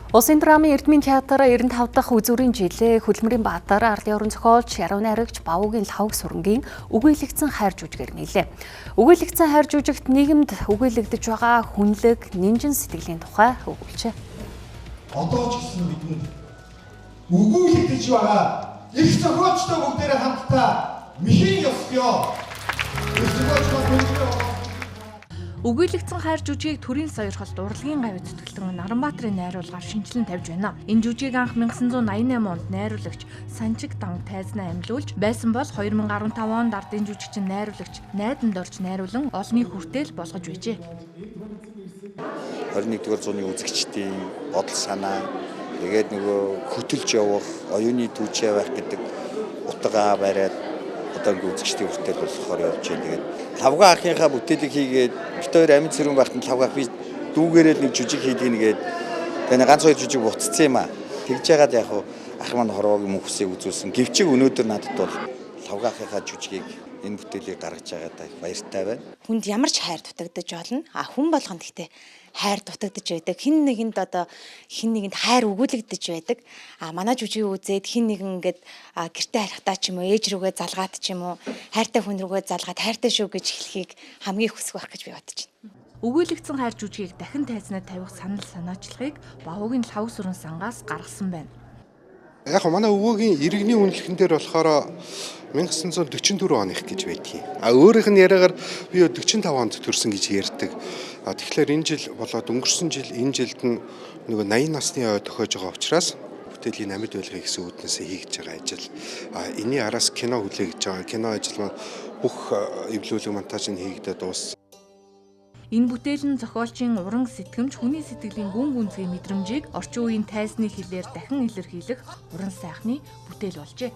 Улсын драмын Эрдмийн театр 95 дахь үзүүрийн жилээ Хөдөлмөрийн Баатар, Ардын орон зохиолч, Яруу найрагч Бавуугийн Лхавг сурангийн өгөөлөгдсөн хайр жүжигээр нийлээ. Өгөөлөгдсөн хайр жүжигт нийгэмд өгөөлөгдөж байгаа хүнлэг, нинжин сэтгэлийн тухай өгүүлжээ. Одоо ч гэсэн бидэнд өгөөлөгдөж байгаа их зохиолчтой бүгдээрээ хамтдаа мэхийн ёсгоё. Их зохиолчтой бүгдээрээ. Өгөөлөгдсөн хайр жүжигийг төрийн сойрхолт урлагийн гавь зүтгэлэн Наранбаатарын найруулгаар шинжилэн тавьж байна. Энэ жүжигийг анх 1988 онд найруулагч Санчиг Дан тайзнаа амьлуулж байсан бол 2015 онд ардын жүжигчин найруулагч Найдан Дорж найруулан олонний хүртэл болгож байжээ. 21-р зууны үзэгчдийн бодол санаа, тэгээд нөгөө хөтөлж явах, оюуны түүчээ байх гэдэг утгаа бариад одоо ингээ үзэгчдийн хүртэл болохоор явж байна. Тэгээд Лхавга ахынхаа бүтээлийг хийгээд бит хоёр амин цэрүүн байхад Лхавга ах би дүүгээрээ л нэг жүжиг хийдэг нэгээд тэгээ ганц хоёр жүжиг буцсан юм аа. Тэгж яагаад яг ах маань хорвоогийн мөнхөсийг үзүүлсэн. Гэвчиг өнөөдөр надад бол Лхавга ахынхаа жүжигийг энэ бүтээлийг гаргаж байгаадаа их баяртай байна. Хүнд ямар ч хайр дутагдаж болно. А хүн болгонд гэхдээ хайр дутагдаж байдаг. Хин нэгэнд одоо хин нэгэнд хайр өгүүлэгдэж байдаг. А манай жүжигийг үзээд хин нэгэн ингээд гэрте харихтаа ч юм уу, ээж рүүгээ залгаад ч юм уу, хайртай хүн рүүгээ залгаад хайртай шүү гэж хэлхийг хамгийн хүсэх байх гэж би бодож байна. Өгөөлөгдсөн хайр жүжигийг дахин тайзнаа тавих санал санаачлагыг Бавуугийн Лхавг сүрэн сангаас гаргасан байна. Яг манай өвөөгийн иргэний үнэлэхэн дээр болохоор 1944 оных гэж байдгийг. А өөрийнх нь яриагаар би 45 онд төрсэн гэж ярьдаг. А тэгэхээр энэ жил болоод өнгөрсөн жил энэ жилд нь нөгөө 80 насны ой тохиож байгаа учраас бүтээлийн амьд байлгыг гэсэн үүднээсээ хийж байгаа ажил. А энэний араас кино хүлээгдэж байгаа. Кино ажил маань бүх эвлүүлэг монтаж нь хийгдээд дууссан. Энэ бүтээл нь зохиолчийн уран сэтгэмж, хүний сэтгэлийн гүн гүнзгий мэдрэмжийг орчин үеийн тайзны хэлээр дахин илэрхийлэх уран сайхны бүтээл болжээ.